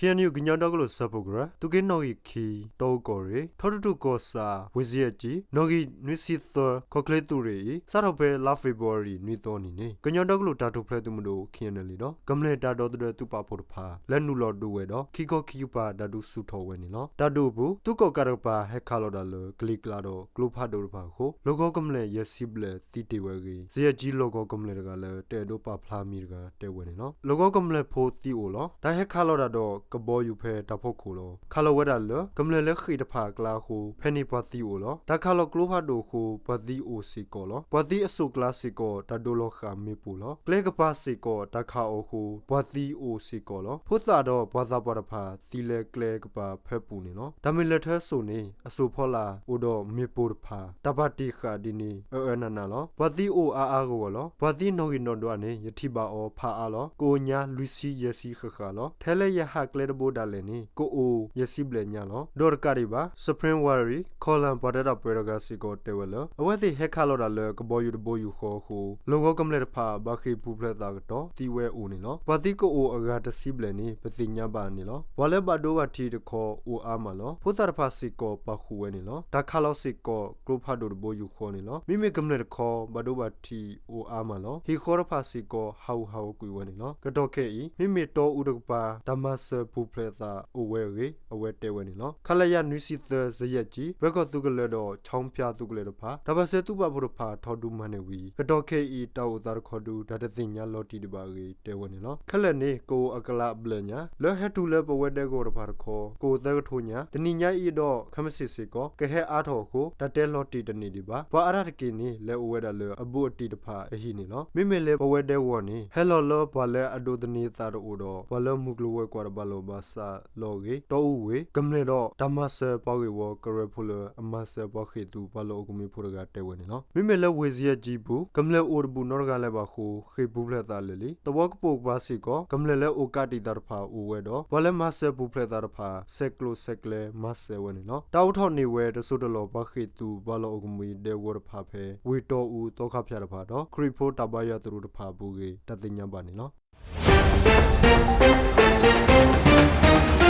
ခ့ၣ်အဲၣ်ယူၣ် ကညီဒီကလုာ်စၢဖှိၣ်ကရၢ သုးက့နီၣ်ဂံၢ်ခံ တီအူကီၢ်ရ့ၣ် ထီဒူၣ်ထူၣ်ကီၢ်ဆၣ် ဝ့ၢ်စယဲၢ်ကၠံ နီၣ်ဂံၢ်နွံဆံသၢ ခီၣ်ချ့သုးရ့ၣ်အံၤ စးထီၣ်ဖဲလါဖ့ၤဘြူၤအါရံၤ နွံသီအနံၤန့ၣ် ကညီဒီကလုာ်တၢ်ထူၣ်ဖျဲးသုးမုၢ်ဒိၣ် ခ့ၣ်အဲၣ်ယူၣ်လံဒီး ကမျၢၢ်တၢ်ဒီသဒၢသုးပာ်ဖှိၣ်တဖၣ် လဲၤနုာ်လီၤဒုးဝဲဒီး ခံခီခံကပၤတၢ်ဒုးဆူၣ်ထီၣ်ဝဲန့ၣ်လီၤ. တၢ်ဒုးအပူၤ သုးကီၣ်ကးတကပၤ ဟဲခးလီၤတၢ်လၢကလံၤကျါဒီး ကျိဖးဒိၣ်တဖၣ်အဃိ လီၢ်ကဝီၤကမျၢၢ်ယဲၢ်ဆံဘျဲၣ်သံတ့ၢ်ဝဲအဂ့ၢ် စယဲၢ်ကၠံလီၢ်ကဝီၤကမျၢၢ်တဂၤလၢ တအဲၣ်ဒိးပာ်ဖျါမံၤတဂၤတဲဝဲန့ၣ်လီၤ. လီၢ်ကဝီၤကမျၢၢ်ဖိသံအိၣ်လီၤ. တၢ်ဟဲခးလီၤတၢ်ဒီးကဘီယူၤဖဲတၢ်ဖီခိၣ်လီၤ. ခးလီၤဝဲဒၣ်လၢ ကမျၢၢ်လၢဃ့ၢ်တဖၣ်အကျါအဃိ ဖဲန့ၣ်ပှၤသံအိၣ်လီၤ. တၢ်ခးလီၤကျိဖးဒိၣ်အဃိ ပှၤသံအိၣ်စ့ၢ်ကီးလီၤ. ပှၤသံအစိၣ်ကျါစ့ၢ်ကီး တၢ်ဒိးလီၤဃာ်မ့ၣ်ပိၢ်လီၤ. ကျဲကပၤစ့ၢ်ကီး တၢ်ခးအီၤအဃိ ပှၤသံအိၣ်စ့ၢ်ကီးလီၤ. ဖိသၣ်ဒီးပှၤသးပှၢ်တဖၣ် သံလၢကျဲကပၤဖၢပူၤန့ၣ်လီၤ. တၢ်မ့ၢ်လဲၤထၢစိၣ်န့ၣ် အစိၣ်ဖီလာ်အိၣ်ဒီးမ့ၣ်ပိၢ်တဖၣ် တၢ်ပာ်တ့ၢ်ဃာ်ဒ်န့ၣ် အအၢနးနးလီၤ. ပှၤသံအိၣ်အါအါဂီၢ်ဂီၢ်လီၤ. ပှၤသံနီၣ်ဂံၢ်နီၣ်ဒွးန့ၣ် ယထံၣ်ဘၣ်အီၤဖးအါလီၤ. ကအိၣ်ညါလွံၢ်ဆံယဲၢ်ဆံဃၣ်ဃၣ်လီၤ. ထဲလၢယဟးကျဲတဘိဒၣ်လဲာ်န့ၣ် ကအိၣ်ယဲၢ်ဆံဘျဲၣ်ညါလီၤ. ဒီးတကးဒံးဘၣ် Spring Wharry ခီၣ်လၣ်ပှၤတဲတၢ်ပှဲၤတဂၤစ့ၢ်ကီးတဲဝဲလၢ အဝဲသ့ၣ်ဟဲခးလီၤတၢ်လၢကဘီယူၤတဘိယူၢ်ဃီအဃိ လီၢ်ကဝီၤကမျၢၢ်တဖၣ် ဘၣ်ဃ့ၢ်ပူၤဖျဲးသးကတီၢ် သံဝဲအိၣ်န့ၣ်လီၤ. ပှၤသံကအိၣ်အဂၤတဆံဘျဲၣ်န့ၣ် ပသ့ၣ်ညါဘၣ်န့ၣ်လီၤ. ပှၤလၢဘၣ်ဒိဘၣ်ထံးတခီအိၣ်အါမးလီၤ. ဖိသၣ်တဖၣ်စ့ၢ်ကီးပာ်ဃုာ်ဝဲန့ၣ်လီၤ. တၢ်ခးလီၤစ့ၢ်ကီးကျိဖးဒိၣ်တဘိယူၢ်ဃီန့ၣ်လီၤ. မ့မ့ၢ်ကမျၢၢ်တခီ ဘၣ်ဒိဘၣ်ထံးအိၣ်အါမးလီၤ. ဟံၣ်ဃီတဖၣ်စ့ၢ်ကီး ဟးဂူာ်ဟးဂီၤကွံာ်ဝဲန့ၣ်လီၤ. ကတီၢ်ခဲအံၤ မ့မ့ၢ်တီအူတကပၤ တၢ်မၤစၢၤပူၤဖျဲးသးအိၣ်ဝဲအဂ့ၢ် အဝဲတဲဝဲန့ၣ်လီၤ. ခလရ နွံဆံသၢ စယဲၢ်ကၠံ ပၢၤကီၢ်သုးကလၢၤဒီး ခၠီဖၠၣ်သုးကလၢၤတဖၣ် တၢ်ပၢၢ်ဆၢသုးပာ်ဖှိၣ်တဖၣ်ထီၣ်ဒုးမၤန့ၢ်ဝံၤ ကတီၢ်ခဲအံၤ တၢ်အိၣ်သးတခီဒုး တၢ်တသ့ၣ်ညါလီၤတံၢ်ဒံးဘၣ်အဂ့ၢ် တဲဝဲန့ၣ်လီၤ. ခဲလၢာ်န့ၣ် ကအိၣ်အကလးဘျဲၣ်ညါ လၢဟဲတုၤလၢပဝဲဒဲကဝီၤတဖၣ်တခီ ကအိၣ်သၢကထိညါ တနံၤညါအံၤဒီး ခဲမုၢ်ဆ့ၣ်စ့ၢ်ကီး ကဟဲအါထီၣ်အဃိ တၢ်တဲလီၤတံၢ်တန့ၢ်ဒံးဘၣ်. ပှၤအါဒၣ်တက့ၢ်န့ၣ် လဲၤအိၣ်ဝဲဒၣ်လၢအဘူးအတံၢ်တဖၣ်အဟံၣ်န့ၣ်လီၤ. မ့မ့ၢ်လၢပဝဲဒဲကဝီၤန့ၣ် ဟဲလီၤလၢပှၤလၢအဒိးသန့ၤသးတအိၣ်ဒီး ပှၤလၢမုၢ်ကျိၤဝဲၤကွာ်တဘၣ်လိာ်ဘၣ်စးလီၤအဂ့ၢ် တီအူဝ့ၢ် ကမျၢၢ်ဒီးတၢ်မၤစၢၤပှၤဂ့ၢ်ဝီကရၢဖိလၢအမၤစၢၤပှၤဃ့ၢ်သုးပှၤလီၢ်အိၣ်ကမှံဖိတဂၤတဲဝဲန့ၣ်လီၤ. မ့မ့ၢ်လၢဝ့ၢ်စယဲၢ်ကၠံပူၤ ကမျၢၢ်အိၣ်တဘူၣ်နီတဂၤလၢၤဘၣ်အဃိ ဃ့ၢ်ပူၤဖျဲးသးလၢာ်လံ. သဝီကပိာ်ကပၤစ့ၢ်ကီး ကမျၢၢ်လၢအိၣ်ကးတံာ်သးတဖၣ်အိၣ်ဝဲဒီး ပှၤလၢမၤစၢၤပူၤဖျဲးသးတဖၣ် ဆဲးကျိးဆဲးကျၢမၤစၢၤဝဲန့ၣ်လီၤ. တၢ်အိးထီၣ်န့ၢ်ဝဲတစိၢ်တလီၢ်ပှၤဃ့ၢ်သုးပှၤလီၢ်အိၣ်ကမှံဒဲကဝီၤတဖၣ်ဖဲ ဝ့ၢ်တီအူသီခါဖၠၣ်တဖၣ်ဒီး ခရံာ်ဖိတၢ်ဘါယွၤသရိာ်တဖၣ်အပူၤအဂ့ၢ် တၢ်သ့ၣ်ညါဘၣ်န့ၣ်လီၤ.